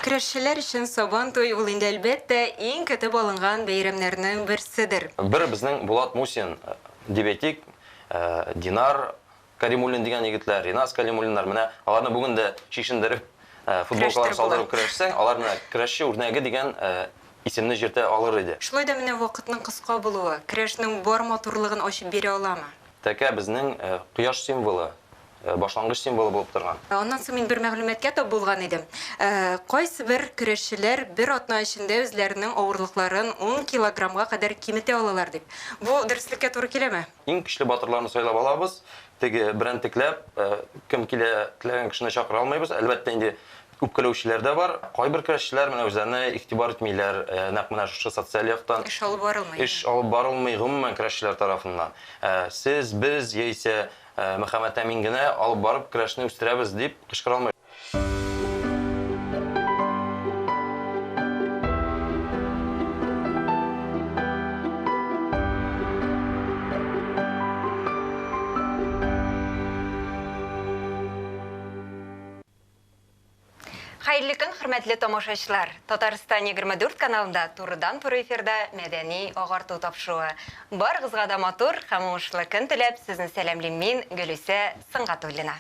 Көрәшчеләр өчен Сабан туй ул инде, әлбәттә, иң көтеп алынган бәйрәмнәрнең берседер. Бер безнең Булат Мусин дип әйтик, Динар Каримуллин дигән егетләр, Риназ Калимуллиннар, менә аларны бүген дә чишендереп, футболкаларын салдырып көрәшсәң, алар менә көрәшче үрнәге дигән исемне җиртә алыр иде. Шулай да менә вакытның кыска булуы көрәшнең бар матурлыгын ачып бирә аламы? Тәкә безнең кояш символы, башлангыч символы булып торган. Аннан соң мин бер мәгълүматка тап булган идем. Кайсыбер көрәшчеләр бер атна эчендә үзләренең авырлыкларын ун килограммга кадәр киметә алалар дип. Бу дөреслеккә туры киләме? Иң көчле батырларны сайлап алабыз. Теге берәмтекләп, кем килә, теләгән кешене чакыра алмыйбыз. Әлбәттә инде, үпкәләүчеләр дә бар. Кайбер көрәшчеләр менә үзләренә игътибар итмиләр, нәкъ менә шушы социаль яктан. Эш алып барылмый. Эш алып барылмый гомумән көрәшчеләр тарафыннан. Сез, без яисә Мөхәммәт Әмин генә алып барып көрәшне үстерәбез дип кычкыра алмый. Хәерле көн, хөрмәтле тамашачылар! Татарстан 24 каналында турыдан-туры эфирда Мәдәни агарту тапшыруы. Барыгызга да матур һәм уңышлы көн теләп, сезне сәламлим мин, Гөлүсә Сөнгатуллина.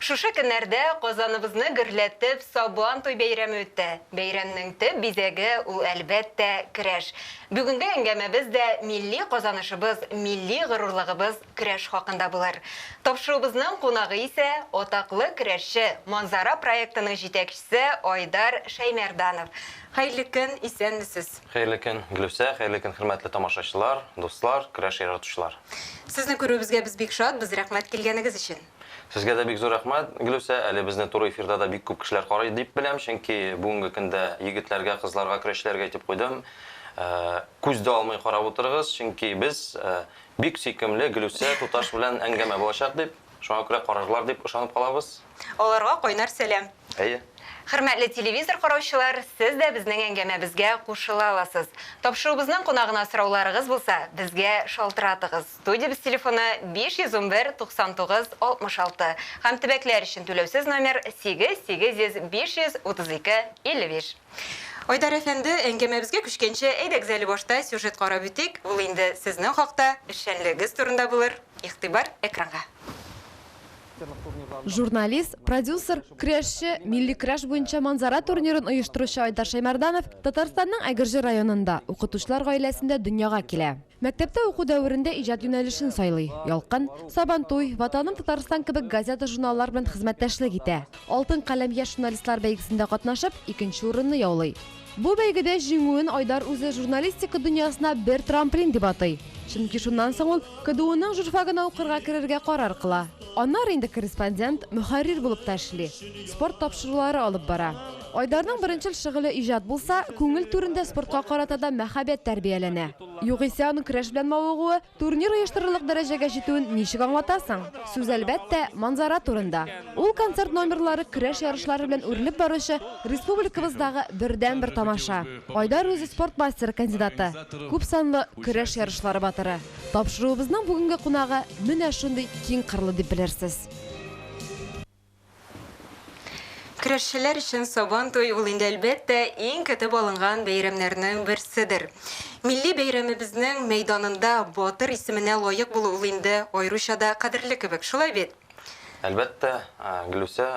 Шушы көннәрдә Казаныбызны гөрләтеп Сабан туй бәйрәме үтте. Бәйрәмнең төп бизәге ул, әлбәттә, көрәш. Бүгенге әңгәмәбез дә милли казанышыбыз, милли горурлыгыбыз көрәш хакында булыр. Тапшыруыбызның кунагы исә, атаклы көрәшче, Манзара проектының җитәкчесе Айдар Шәймәрданов. Хәерле көн, исәнмесез! Хәерле көн, Гөлүсә, хәерле көн, хөрмәтле тамашачылар, дуслар, көрәш яратучылар! Сезне күрүебезгә без бик шат, без рәхмәт килгәнегез өчен. Сезгә дә бик зур рәхмәт, Гөлүсә. Әле безне туры эфирда да бик күп кешеләр карый дип беләм, чөнки бүгенге көндә егетләргә, кызларга, көрәшчеләргә әйтеп куйдым, күз дә алмый карап утырыгыз, чөнки без бик сөйкемле Гөлүсә туташ белән әңгәмә булачак дип, шуңа күрә карарлар дип ышанып калабыз. Аларга кайнар сәлам. Әйе. Хөрмәтле телевизор караучылар, сез дә безнең әңгәмәбезгә кушыла аласыз. Тапшыруыбызның кунагына сорауларыгыз булса, безгә шалтыратыгыз. Студиябез телефоны 511 99 66 һәм төбәкләр өчен түләүсез номер 8 800 532 55. Айдар әфәнде, әңгәмәбезгә күчкәнче, әйдәгез әле башта сюжет карап үтик. Ул инде сезнең хакта, эшчәнлегегез турында булыр. Игътибар экранга. Журналист, продюсер, көрәшче, милли көрәш буенча Манзара турнирын оештыручы Айдар Шәймәрданов Татарстанның Әгерҗе районында, укытучылар гаиләсендә дөньяга килә. Мәктәптә уку дәверендә иҗат юнәлешен сайлый. Ялкын, Сабантуй, Ватаным Татарстан кебек газета-журналлар белән хезмәттәшлек итә. Алтын каләм яшь журналистлар бәйгесендә катнашып, икенче урынны яулый. Бу бәйгедә җиңүен Айдар үзе журналистика дөньясына бер трамплин дип атый. Чөнки шуннан соң ул КДУның журфагына укырга керергә карар кыла. Аннары инде корреспондент, мөхәррир булып та эшли. Спорт тапшырулары алып бара. Айдарның беренчел шөгыле иҗат булса, күңел түрендә спортка карата да мәхәббәт тәрбияләнә. Югыйсә аның көрәш белән мавыгуы Турнир оештырырлык дәрәҗәгә җитүен ничек аңлатасың? Сүз, әлбәттә, Манзара турында. Ул концерт номерлары көрәш ярышлары белән үрелеп баручы республикабыздагы бердәнбер тамаша. Айдар үзе спорт мастеры кандидаты, күпсанлы көрәш ярышлары батыры. Тапшыруыбызның бүгенге кунагы менә шундый киң кырлы дип белерсез. Көрәшчеләр өчен Сабан туй ул инде, әлбәттә, иң көтеп алынган бәйрәмнәрнең берседер. Милли бәйрәмебезнең мәйданында батыр исеменә лаек булу ул инде аеруча да кадерле кебек, шулай бит? Әлбәттә, Гөлүсә,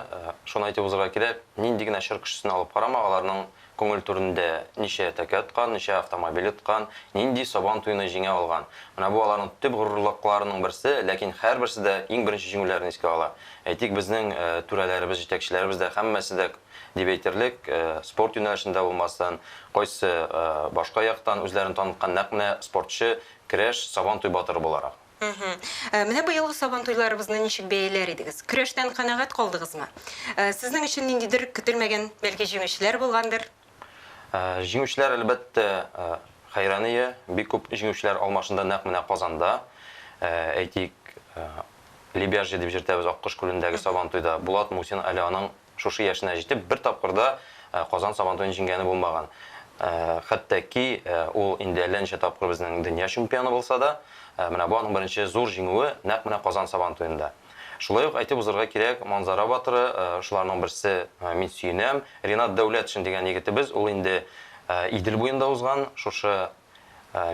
шуны әйтеп узарга кирәк, нинди генә чор кешесен алып карама, аларның Күңел түрендә ничә тәкә откан, ничә автомобиль откан, нинди Сабан туены җиңә алган. Менә бу аларның төп горурлыкларының берсе, ләкин һәрберсе дә иң беренче җиңүләрен искә ала. Әйтик, безнең түрәләребез, җитәкчеләребез дә һәммәсе дә дип әйтерлек, спорт юнәлешендә булмасын, кайсы башка яктан үзләрен таныткан нәкъ менә спортчы, көрәш, Сабан туй батыры буларак. Менә быелгы Сабантуйларыбызны ничек бәяләр идегез? Көрәштән канәгать калдыгызмы? Сезнең өчен ниндидер көтелмәгән, бәлки, җиңүчеләр булгандыр? Җиңүчеләр, әлбәттә, хәйран ие. Бик күп җиңүчеләр алмашынды нәкъ менә Казанда. Әйтик, Лебяжье дип җөртәбез Аккош күлендәге Сабантуйда Булат Мусин әле аның Шушы яшенә җитеп, бер тапкыр да Казан Сабантуен җиңгәне булмаган. Хәтта ки, ул инде әллә ничә тапкыр безнең дөнья чемпионы булса да, менә бу аның беренче зур җиңүе нәкъ менә Казан Сабантуенда. Шулай ук әйтеп узарга кирәк, Манзара батыры, шуларның берсе, мин сөенәм, Ринат Дәүләтшин дигән егетебез, ул инде Идел буенда узган, шушы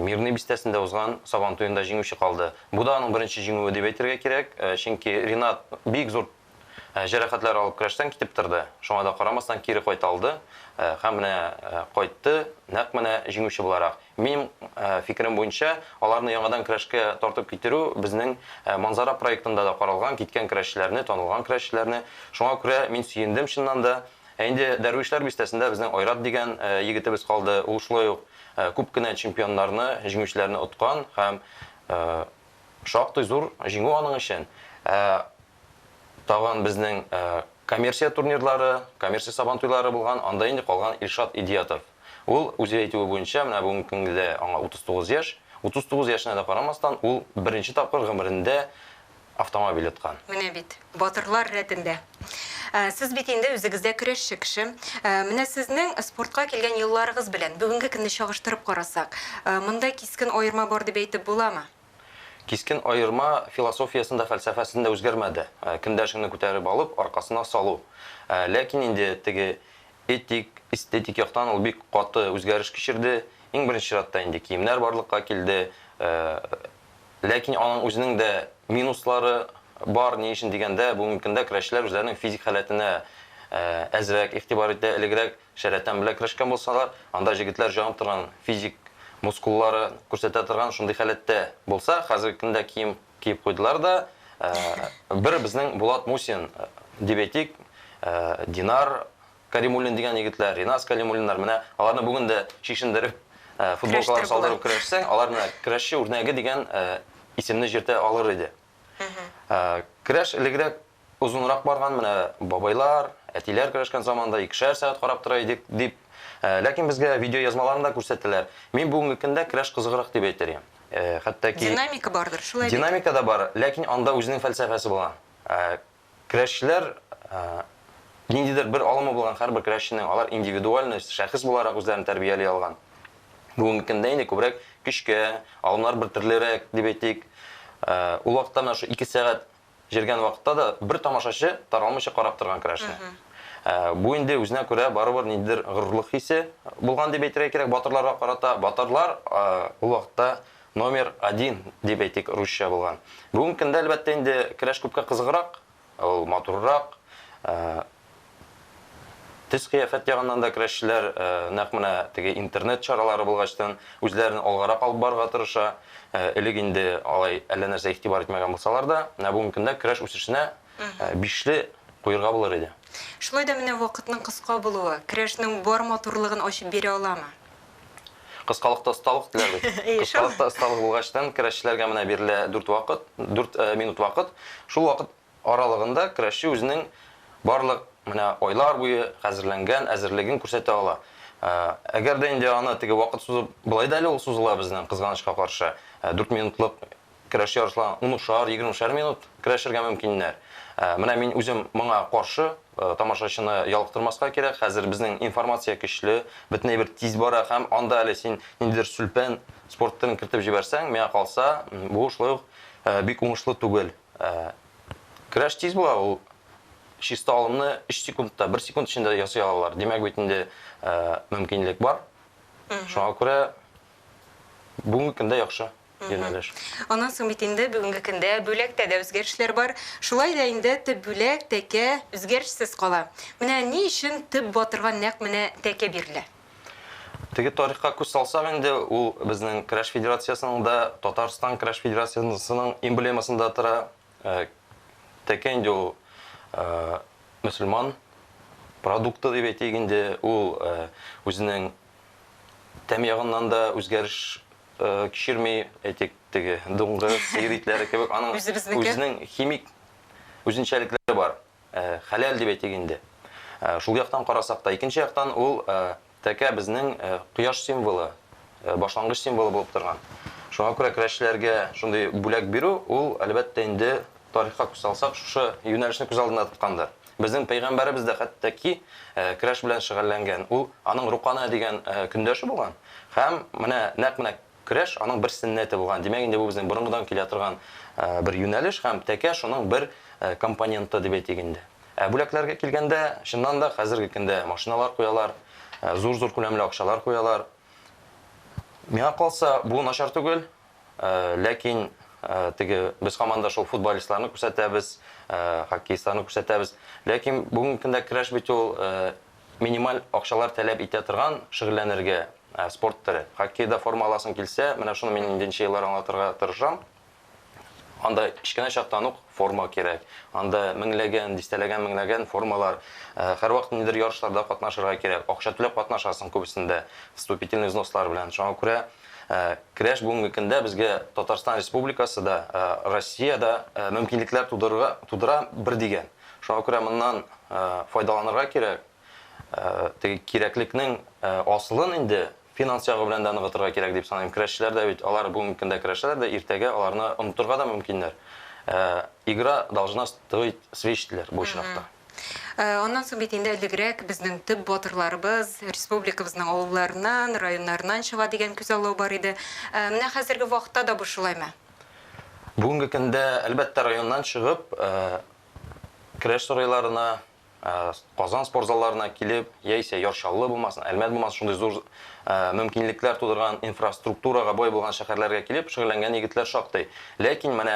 Мирный бистәсендә узган Сабан туенда җиңүче калды. Бу да аның беренче җиңүе дип әйтергә кирәк, чөнки Ринат бик зур җәрәхәтләр алып көрәштән китеп торды. Шуңа да карамастан кире кайта алды һәм менә кайтты, нәкъ менә җиңүче буларак. Минем фикерем буенча, аларны яңадан көрәшкә тартып китерү безнең Манзара проектында да каралган, киткән көрәшчеләрне, танылган көрәшчеләрне. Шуңа күрә мин сөендем чыннан да. Ә инде Дәрвишләр бистәсендә безнең Айрат дигән егетебез калды. Ул шулай ук күп кенә чемпионнарны, җиңүчеләрне откан һәм шактый зур җиңү аның өчен. Ә тагын безнең коммерция турнирлары, коммерция сабантуйлары булган, анда инде калган Илшат Идиятов. Ул, үзе әйтүе буенча, менә бүгенге көндә аңа 39 яшь. 39 яшенә дә карамастан, ул беренче тапкыр гомерендә автомобиль откан. Менә бит, батырлар рәтендә. Сез бит инде үзегез дә көрәшче кеше. Менә сезнең спортка килгән елларыгыз белән бүгенге көнне чагыштырып карасак, монда кискен аерма бар дип әйтеп буламы? Кискен аерма философиясендә, фәлсәфәсендә үзгәрмәде. Көндәшеңне күтәреп алып, аркасына салу. Ләкин инде теге этик, эстетик яктан ул бик каты үзгәреш кичерде. Иң беренче чиратта инде киемнәр барлыкка килде. Ләкин аның үзенең дә минуслары бар. Ни өчен дигәндә, бүгенге көндә көрәшчеләр үзләренең физик халәтенә әзрәк игътибар итә. Элегрәк шәрәтән белән көрәшкән булсалар, анда җегетләр җанып торган физик мускуллары күрсәтә торган шундый халәттә булса, хәзерге көндә кием киеп куйдылар да, бер безнең Булат Мусин дип әйтик, Динар Каримуллин дигән егетләр, Риназ Калимуллиннар, менә аларны бүген дә чишендереп, футболкаларын салдырып көрәшсәң, алар менә көрәшче үрнәге дигән исемне җиртә алыр иде. Көрәш элегрәк озынрак барган, менә бабайлар, әтиләр көрәшкән заманда икешәр сәгать карап тора идек дип. Ләкин безгә видеоязмаларын да күрсәттеләр. Мин бүгенге көндә көрәш кызыграк дип әйтер идем. Хәтта ки Динамика бардыр, шулай бит? Динамика да бар, ләкин анда үзенең фәлсәфәсе була. Көрәшчеләр ниндидер бер алымы булган һәрбер көрәшченең, алар индивидуальность, шәхес буларак үзләрен тәрбияли алган. Бүгенге көндә инде күбрәк көчкә, алымнар бер төрлерәк дип әйтик. Ул вакытта менә шу 2 сәгать җиргән вакытта да бер тамашачы таралмыйча карап торган көрәшне. Бу инде үзенә күрә барыбер ниндидер горурлык хисе булган дип әйтергә кирәк батырларга карата. Батырлар ул вакытта номер один дип әйтик, русча булган. Бүгенге көндә, әлбәттә инде, көрәш күпкә кызыграк, ул матуррак. Төс-кыяфәт ягыннан да көрәшчеләр нәкъ менә теге интернет чаралары булгачтын үзләрен алгарак алып барырга тырыша. Элек инде алай әллә нәрсә игътибар итмәгән булсалар да, менә бүгенге көндә көрәш үсешенә бишле куерга булыр иде. Шулай да менә вакытның кыска булуы көрәшнең бар матурлыгын ачып бирә аламы? Кыскалыкта осталык диләр бит. Кыскалыкта осталык булгачтан көрәшчеләргә менә бирелә 4 вакыт, 4 минут вакыт. Шул вакыт аралыгында көрәшче үзенең барлык менә айлар буе хәзерләнгән әзерлеген күрсәтә ала. Әгәр дә инде аны теге вакыт сузып, болай да әле ул сузыла безнең, кызганычка каршы, 4 минутлык көрәш ярышларын унышар, егермешәр минут көрәшергә мөмкиннәр. Менә мин үзем моңа каршы, тамашачыны ялыктырмаска кирәк. Хәзер безнең информация көчле, бөтен әйбер тиз бара һәм анда әле син ниндидер сүлпән спорт төрен кертеп җибәрсәң, миңа калса, бу шулай ук бик уңышлы түгел. Көрәш тиз була, ул чиста алымны 3 секундта, 1 секунд эчендә ясый алалар. Димәк бит инде мөмкинлек бар. Шуңа күрә бүгенге көндә яхшы юнәлеш. Аннан соң бит инде бүгенге көндә бүләктә дә үзгәрешләр бар. Шулай да инде төп бүләк тәкә үзгәрешсез кала. Менә ни өчен төп батырга нәкъ менә тәкә бирелә? Теге тарихка күз салсак инде, ул безнең көрәш федерациясенең дә, Татарстан көрәш федерациясенең эмблемасында тора. Тәкә инде ул мөселман продукты дип әйтик инде, ул үзенең тәм ягыннан да үзгәреш кичерми, әйтик, теге дуңгыз, сыер итләре кебек, аның үзенең химик үзенчәлекләре бар. Хәләл дип әйтик инде. Шул яктан карасак та, икенче яктан ул тәкә безнең кояш символы, башлангыч символы булып торган. Шуңа күрә көрәшчеләргә шундый бүләк бирү, ул, әлбәттә инде, тарихка күз салсак, шушы юнәлешне күз алдында тоткандыр. Безнең пәйгамбәребез дә хәтта ки көрәш белән шөгыльләнгән. Ул аның Рукана дигән көндәше булган һәм менә нәкъ менә көрәш аның бер сөннәте булган. Димәк, инде бу безнең борынгыдан килә торган бер юнәлеш һәм тәкә шуның бер компоненты дип әйтик инде. Ә бүләкләргә килгәндә, чыннан да хәзерге көндә машиналар куялар, зур-зур күләмле акчалар куялар. Миңа калса, бу начар түгел, ләкин теге без һаман да шул футболистларны күрсәтәбез, хоккеистларны күрсәтәбез. Ләкин бүгенге көндә көрәш бит ул минималь акчалар таләп итә торган шөгыльләнергә спорт төре. Хоккейда форма аласың килсә, менә шуны мин инде ничә еллар аңлатырга тырышам. Анда кечкенә чактан ук форма кирәк. Анда меңләгән, дистәләгән меңләгән формалар. Һәрвакыт ниндидер ярышларда катнашырга кирәк. Акча түләп катнашасың күбесендә, вступительный взнослар белән. Шуңа күрә көрәш бүгенге көндә безгә Татарстан Республикасы да, Россия дә мөмкинлекләр тудырырга, тудыра бер дигән. Шуңа күрә моннан файдаланырга кирәк. Теге кирәклекнең асылын инде финанс ягы белән дә ныгытырга кирәк дип саныйм. Көрәшчеләр дә бит, алар бүгенге көндә көрәшәләр дә, иртәгә аларны онытырга да мөмкиннәр. Игра должна стоить свеч диләр бу очракта. Аннан соң бит инде элегрәк безнең төп батырларыбыз республикабызның авылларыннан, районнарыннан чыга дигән күзаллау бар иде. Менә хәзерге вакытта да бу шулаймы? Бүгенге көндә, әлбәттә, районнан чыгып, көрәш сарайларына, Казан спорт залларына килеп, яисә Яр Чаллы булмасын, Әлмәт булмасын, шундый зур мөмкинлекләр тудырган инфраструктурага бай булган шәһәрләргә килеп шөгыльләнгән егетләр шактый. Ләкин менә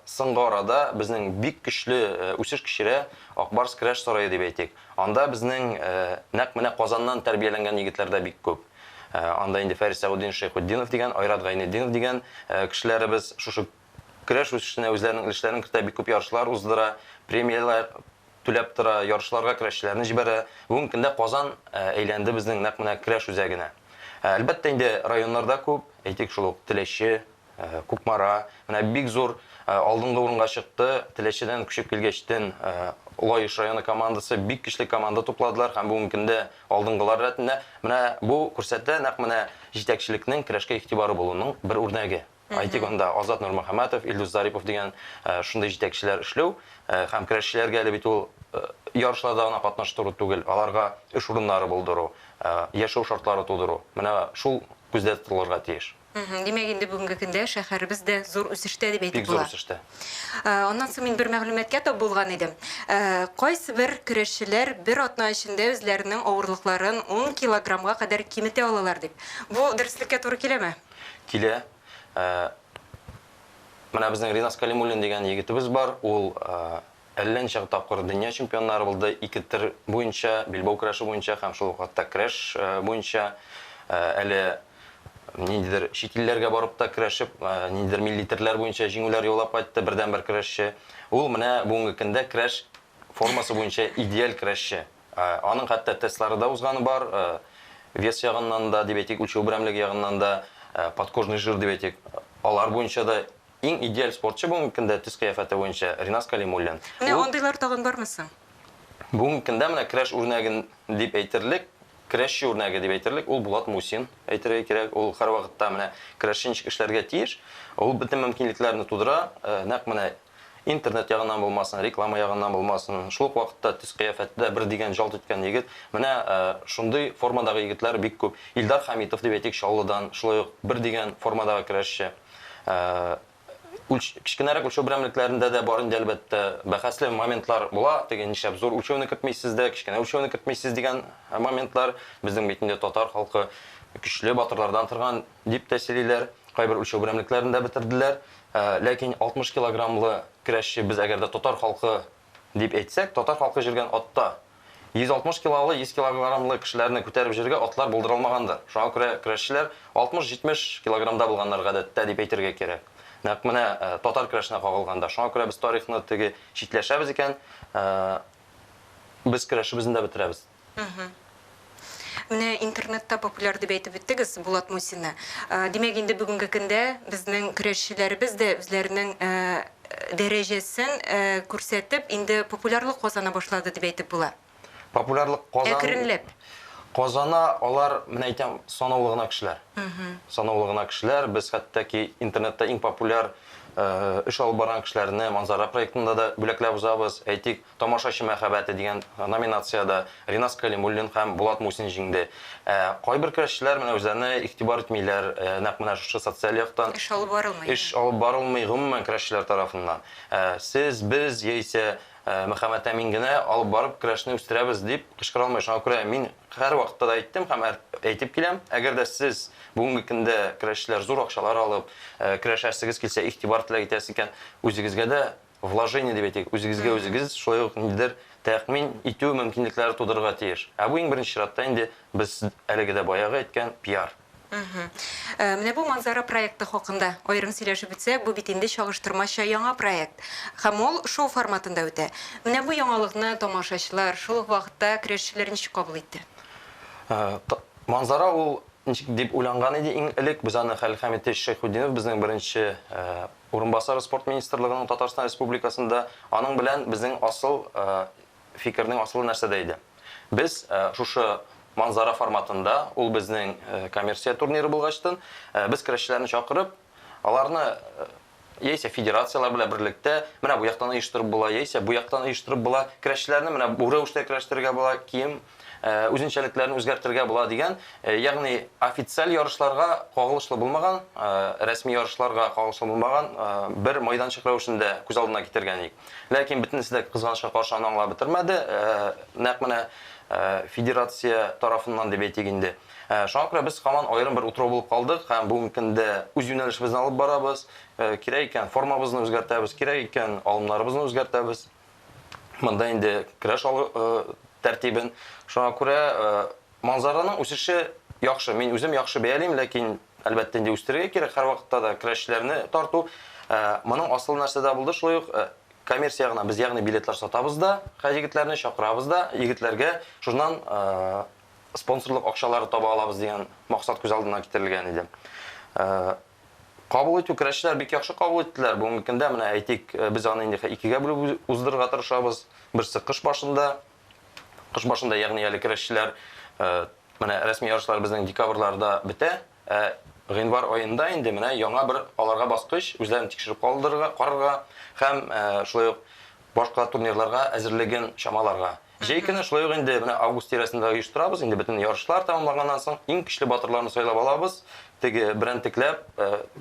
соңгы арада безнең бик көчле үсеш кичерә Ак Барс көрәш сарае дип әйтик. Анда безнең нәкъ менә Казаннан тәрбияләнгән егетләр дә бик күп. Анда инде Фәрис Сәгутдин Шәйхетдинов дигән, Айрат Гайнетдинов дигән кешеләребез шушы көрәш үсешенә үзләренең өлешләрен кертә, бик күп ярышлар уздыра, премияләр түләп тора, ярышларга көрәшчеләрне җибәрә. Бүгенге көндә Казан әйләнде безнең нәкъ менә көрәш үзәгенә. Әлбәттә инде районнарда күп, әйтик, шул ук Теләче, Кукмара, менә бик зур алдынгы урынга чыкты. Теләчедән күчеп килгәчтен Лаеш районы командасы бик көчле команда тупладылар һәм бүгенге көндә алдынгылар рәтендә. Менә бу күрсәтә нәкъ менә җитәкчелекнең көрәшкә игътибары булуның бер үрнәге. Әйтик, анда Азат Нурмөхәммәтов, Илдус Зарипов дигән шундый җитәкчеләр эшләү һәм көрәшчеләргә әле бит ул ярышларда гына катнаштыру түгел, аларга эш урыннары булдыру, яшәү шартлары тудыру. Менә шул күздә тотылырга тиеш. Димәк, инде бүгенге көндә шәһәребез дә зур үсештә дип әйтеп була. Бик зур үсештә. Аннан соң мин бер мәгълүматка тап булган идем. Кайсыбер көрәшчеләр бер атна эчендә үзләренең авырлыкларын 10 килограммга кадәр киметә алалар дип. Бу дөреслеккә туры киләме? Килә. Менә безнең Ринас Калимуллин дигән егетебез бар. Ул әллә ничә тапкыр дөнья чемпионнары булды. Ике төр буенча, билбау көрәше буенча һәм шул ук вакытта көрәш буенча. Әле ниндидер чит илләргә барып та көрәшеп, ниндидер милли төрләр буенча җиңүләр яулап кайтты, бердәнбер көрәшче. Ул менә бүгенге көндә көрәш формасы буенча идеаль көрәшче. Аның хәтта тестлары да узганы бар, вес ягыннан да, дип әйтик, үлчәү берәмлеге ягыннан да, подкожный жир дип әйтик, алар буенча да иң идеаль спортчы бүгенге көндә төс-кыяфәте буенча Ринас Калимуллин. Менә андыйлар тагын бармы соң? Бүгенге көндә менә көрәш үрнәген дип әйтерлек, көрәшче үрнәге дип әйтерлек, ул Булат Мусин әйтергә кирәк. Ул һәрвакытта менә көрәшче ничек эшләргә тиеш, ул бөтен мөмкинлекләрне тудыра, нәкъ менә Интернет ягыннан булмасын, реклама ягыннан булмасын, шул ук вакытта төс-кыяфәте дә бер дигән җалт иткән егет. Менә шундый формадагы егетләр бик күп. Илдар Хәмитов дип әйтик, Чаллыдан, шулай ук бер дигән формадагы көрәшче. Үлч, кечкенәрәк үлчәү берәмлекләрендә дә бар инде, әлбәттә, бәхәсле моментлар була. Теге нишләп зур үлчәүне кертмисез дә, кечкенә үлчәүне кертмисез дигән моментлар. Безнең бит инде татар халкы көчле батырлардан торган дип тә сөйлиләр. Кайбер үлчәү берәмлекләрен дә бетерделәр. Ләкин 60 килограммлы көрәшче без әгәр дә татар халкы дип әйтсәк, татар халкы җөргән атта 160 килолы, 100 килограммлы кешеләрне күтәреп җөрергә атлар булдыра алмагандыр. Шуңа күрә көрәшчеләр 60-70 килограммда булганнар гадәттә дип әйтергә кирәк. Нәкъ менә татар көрәшенә кагылганда. Шуңа күрә без тарихны теге читләшәбез икән, без көрәшебезне дә бетерәбез. Менә интернетта популяр дип әйтеп үттегез Булат Мусинны. Димәк, инде бүгенге көндә безнең көрәшчеләребез дә үзләренең дәрәҗәсен күрсәтеп, инде популярлык казана башлады дип әйтеп була. Популярлык казан... Әкренләп. Казана алар, менә әйтәм, санаулы гына кешеләр. Санаулы гына кешеләр. Без хәтта ки интернетта иң популяр эш алып барган кешеләрне Манзара проектында да бүләкләп узабыз. Әйтик, Тамашачы мәхәббәте дигән номинациядә Ринас Кәлимуллин һәм Булат Мусин җиңде. Ә кайбер көрәшчеләр менә үзләренә игътибар итмиләр, нәкъ менә шушы социаль яктан. Эш алып барылмый. Эш алып барылмый гомумән көрәшчеләр тарафыннан. Сез, без яисә Мөхәммәт Әмин генә алып барып көрәшне үстерәбез дип кычкыра алмый. Шуңа күрә мин һәрвакытта да әйттем һәм әйтеп киләм, әгәр дә сез бүгенге көндә көрәшчеләр зур акчалар алып, көрәшәсегез килсә, игътибар теләк итәсез икән, үзегезгә дә вложение дип әйтик, үзегезгә үзегез шулай ук ниндидер тәэмин итү мөмкинлекләре тудырырга тиеш. Ә бу иң беренче чиратта инде без әлеге дә баягы әйткән пиар. Менә бу Манзара проекты хакында аерым сөйләшеп үтсәк, бу бит инде чагыштырмача яңа проект. Һәм ул шоу форматында үтә. Менә бу яңалыкны тамашачылар, шул ук вакытта көрәшчеләр ничек кабул итте? Манзара ул ничек дип уйланган иде иң элек, без аны Хәлил Хәмитович Шәйхетдинов, безнең беренче урынбасары спорт министрлыгының Татарстан Республикасында, аның белән безнең асыл фикернең асылы нәрсәдә иде? Без шушы Манзара форматында, ул безнең коммерция турниры булгачтын, без көрәшчеләрне чакырып, аларны яисә федерацияләр белән берлектә, менә бу яктан оештырып була, яисә бу яктан оештырып була, көрәшчеләрне менә бу рәвештә көрәштерергә була, кием үзенчәлекләрен үзгәртергә була дигән, ягъни официаль ярышларга кагылышлы булмаган, рәсми ярышларга кагылышлы булмаган бер майданчык рәвешендә күз алдына китергән идек. Ләкин бөтенесе дә кызганычка каршы аны аңлап бетермәде. Нәкъ менә федерация тарафыннан дип әйтик инде. Шуңа күрә без һаман аерым бер утрау булып калдык һәм бүгенге көндә үз юнәлешебезне алып барабыз. Кирәк икән формабызны үзгәртәбез, кирәк икән алымнарыбызны үзгәртәбез. Монда инде көрәш алу тәртибен. Шуңа күрә Манзараның үсеше яхшы. Мин үзем яхшы бәялим, ләкин әлбәттә инде үстерергә кирәк һәрвакытта да көрәшчеләрне тарту. Моның асылы нәрсәдә булды? Шулай ук коммерция ягына без ягъни билетлар сатабыз да, хәзер егетләрне чакырабыз да, егетләргә шуннан спонсорлык акчалары таба алабыз дигән максат күз алдына китерелгән иде. Кабул итү, көрәшчеләр бик яхшы кабул иттеләр. Бүгенге көндә менә әйтик, без аны инде икегә бүлеп уздырырга тырышабыз. Берсе кыш башында, Кыш башында, ягъни әле көрәшчеләр, менә рәсми ярышлар безнең декабрьләрдә бетә, ә гыйнвар аенда инде менә яңа бер аларга баскыч, үзләрен тикшереп калдырырга, карарга һәм шулай ук башка турнирларга әзерлеген чамаларга. Җәй көне шулай ук инде менә август тирәсендә оештырабыз, инде бөтен ярышлар тәмамланганнан соң иң көчле батырларны сайлап алабыз. Теге берәмтекләп,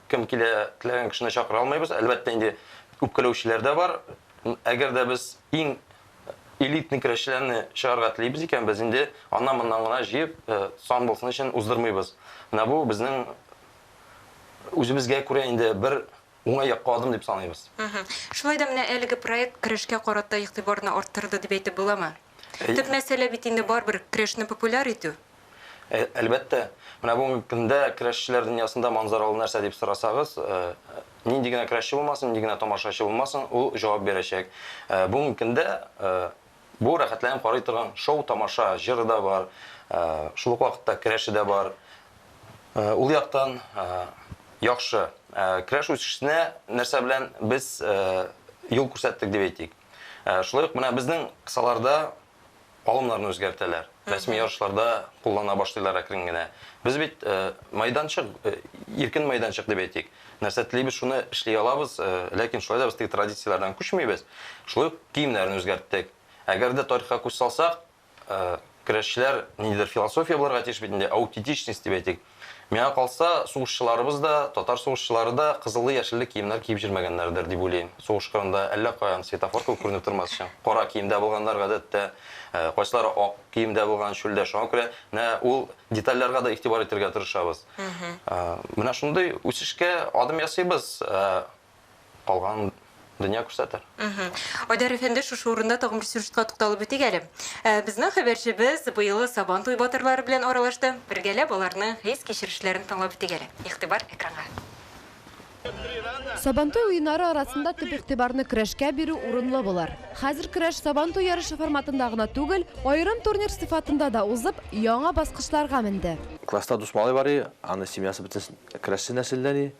кем килә, теләгән кешене чакыра алмыйбыз. Әлбәттә инде үпкәләүчеләр дә бар. Әгәр дә без иң элитный көрәшчеләрне чыгарга телибез икән, без инде аннан-моннан гына җыеп, сан булсын өчен уздырмыйбыз. Менә бу безнең үзебезгә күрә инде бер уңай якка адым дип саныйбыз. Шулай да менә әлеге проект көрәшкә карата игътибарны арттырды дип әйтеп буламы? Төп мәсьәлә бит инде барыбер көрәшне популяр итү. Әлбәттә. Менә бүгенге көндә көрәшчеләр дөньясында манзаралы нәрсә дип сорасагыз, нинди генә көрәшче булмасын, нинди генә тамашачы булмасын, ул җавап бирәчәк. Бүгенге көндә бу рәхәтләнеп карый торган шоу-тамаша, җыры да бар, шул ук вакытта көрәше дә бар. Ул яктан яхшы. Көрәш үсешенә нәрсә белән без юл күрсәттек дип әйтик. Шулай ук менә безнең кысаларда алымнарны үзгәртәләр. Рәсми ярышларда куллана башлыйлар әкрен генә. Без бит майданчык, иркен майданчык дип әйтик. Нәрсә телибез, шуны эшли алабыз, ләкин шулай да без теге традицияләрдән күчмибез. Шулай ук киемнәрне үзгәрттек. Әгәр дә тарихка күз салсак, көрәшчеләр ниндидер философия булырга тиеш бит инде, аутентичность дип әйтик. Миңа калса, сугышчыларыбыз да, татар сугышчылары да кызыллы-яшелле киемнәр киеп җөрмәгәннәрдер дип уйлыйм. Сугыш кырында әллә каян светофор кебек күренеп тормас өчен. Кара киемдә булганнар гадәттә, кайсылары ак киемдә булган чүлдә. Шуңа күрә менә ул детальләргә дә игътибар итәргә тырышабыз. Менә шундый үсешкә адым ясыйбыз. Калган дөнья күрсәтер. Айдар әфәнде, шушы урында тагын бер сюжетка тукталып үтик әле. Ә, безнең хәбәрчебез быелгы Сабан туй батырлары белән аралашты. Бергәләп аларның хис-кичерешләрен тыңлап үтик әле. Игътибар экранга. Сабантуй уеннары арасында төп игътибарны көрәшкә бирү урынлы булыр. Хәзер көрәш Сабантуй ярышы форматында гына түгел, аерым турнир сыйфатында да узып, яңа баскычларга менде. Класста дус малай бар иде, аны семьясы бөтен Көрәшче нәселдән и,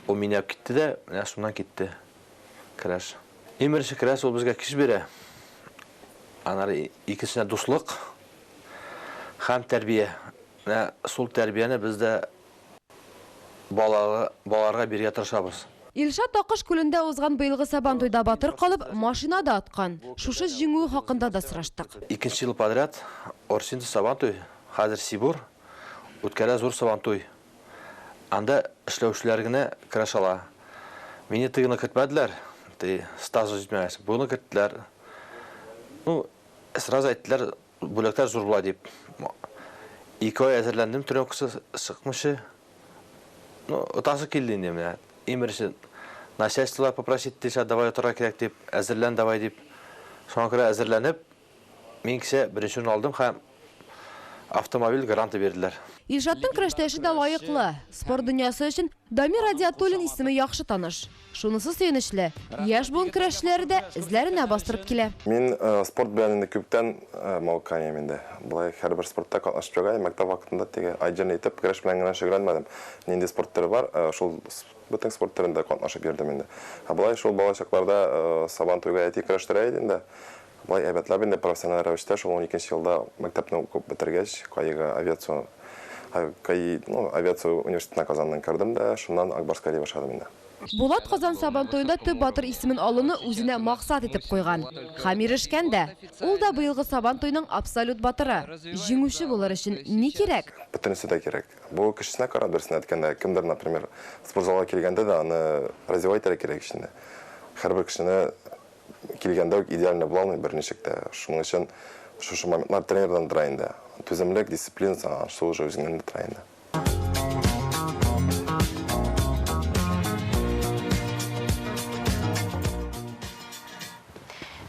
ул мине алып китте дә, менә шуннан китте көрәш. Иң беренче көрәш ул безгә көч бирә. Аннары икенчесенә дуслык һәм тәрбия. Менә шул тәрбияне без дә балаларга бирергә тырышабыз. Илшат Акыш күлендә узган быелгы Сабантуйда батыр калып, машина да откан. Шушы җиңүе хакында да сораштык. Икенче ел подряд Орсинда Сабантуй, хәзер Сибур, үткәрә зур Сабантуй. Анда эшләүчеләр генә көрәш ала. Мине тегене кертмәделәр, ти стажы җитмәгәч. Буны керттеләр. Ну, сразу әйттеләр, бүләкләр зур була дип. 2 ай әзерләндем, тренировкасы чыкмыйча. Ну, отасы килде инде менә. Иң беренче начальстволар попросить итте, давай утырырга кирәк дип, әзерлән давай дип. Шуңа күрә әзерләнеп, мин кичә беренче урын алдым һәм автомобиль гранты бирделәр. Илшатның көрәштәше дә лаеклы. Спорт дөньясы өчен Дамир Адиатуллин исеме яхшы таныш. Шунысы сөенечле, яшь буын көрәшчеләре дә эзләренә бастырып килә. Мин спорт белән инде күптән мавыккан идем инде. Болай һәрбер спортта катнашып йөргән идем. Мәктәп вакытында теге отдельно итеп көрәш белән генә шөгыльләнмәдем. Нинди спорт төре бар, шул бөтен спорт төрендә катнашып йөрдем инде. Ә болай шул бала чакларда Сабантуйга әти көрәштерә иде инде. Болай әйбәтләп инде профессиональ рәвештә шул 12 елда мәктәпне укып бетергәч, КАИга авиацион КАИ, ну, авиация университетына Казаннан кердем дә, шуннан Акбарска йөри башладым инде. Булат Казан Сабантуенда төп батыр исемен алуны үзенә максат итеп куйган. Һәм ирешкән дә. Ул да быелгы Сабантуйның абсолют батыры. Җиңүче булыр өчен ни кирәк? Бөтенесе дә кирәк. Бу кешесенә карап, дөресен әйткәндә, кемдер, например, спортзалга килгәндә дә аны развивать итәргә кирәк эчендә. Һәрбер кешене килгәндә үк идеально була алмый берничек тә. Шуның өчен шушы моментлар тренердан тора инде. Түземлек, дисциплина, шул уже үзеңнән дә тора инде.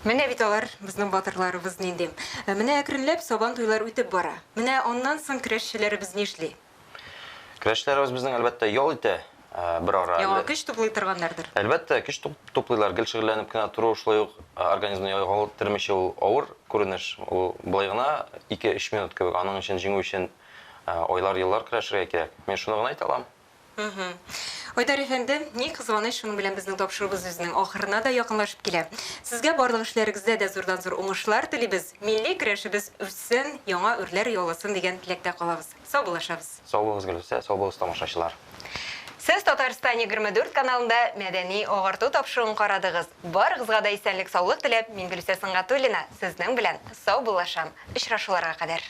Менә бит алар, безнең батырларыбыз нинди. Менә әкренләп Сабан туйлар үтеп бара. Менә аннан соң көрәшчеләребез нишли? Көрәшчеләребез безнең, әлбәттә, ял итә бер ара. Яңа көч туплый торганнардыр. Әлбәттә, көч туплыйлар. Гел шөгыльләнеп кенә тору шулай ук организмны яйга алып ул авыр күренеш. Ул болай гына 2-3 минут кебек. Аның өчен җиңү өчен айлар, еллар көрәшергә кирәк. Мин шуны гына әйтә алам. Айдар әфәнде, ни кызганыч, шуның белән безнең тапшыруыбыз үзенең ахырына да якынлашып килә. Сезгә барлык эшләрегездә дә зурдан-зур уңышлар телибез. Милли көрәшебез үссен, яңа үрләр яуласын дигән теләктә калабыз. Сау булашабыз. Сау булыгыз, Гөлүсә, сау булыгыз, тамашачылар. Сез Татарстан 24 каналында мәдәни агарту тапшыруын карадыгыз. Барыгызга да исәнлек, саулык теләп, мин Гөлүсә Сөнгатуллина сезнең белән сау булашам. Очрашуларга кадәр.